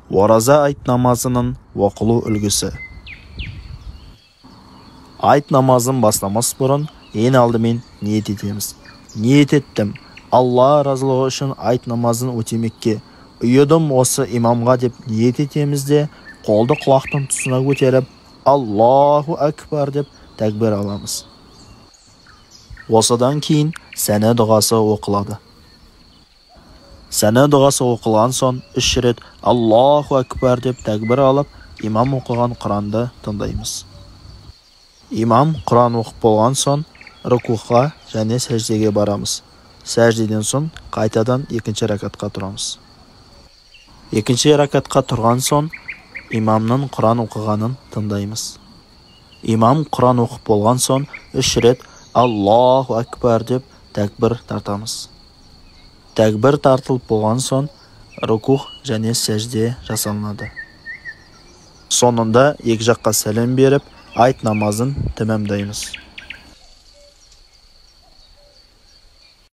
Ораза айт намазының оқылу үлгісі. Айт намазын бастамас бұрын ең алдымен ниет етеміз. Ниет еттім, Алла разылығы үшін айт намазын өтемекке, ұйыдым осы имамға деп ниет етеміз де, қолды құлақтың тұсына көтеріп, Аллаху акбар деп тәкбір аламыз. Осыдан кейін сәнә дұғасы оқылады. Сәнә дұғасы оқылған соң 3 рет Аллаху акбар деп тәкбір алып, имам оқыған Құранды тыңдаймыз. Имам Құран оқып болған соң рукуға және сәждеге барамыз. Сәждеден соң қайтадан екінші ракатқа тұрамыз. Екінші ракатқа тұрған соң имамның Құран оқығанын тыңдаймыз. Имам Құран оқып болған соң 3 рет Аллаху акбар деп тәкбір тартамыз. Тәкбір тартылып болған соң рукух және сәжде жасалынады. Соңында екі жаққа сәлем беріп, айт намазын тәмамдаймыз.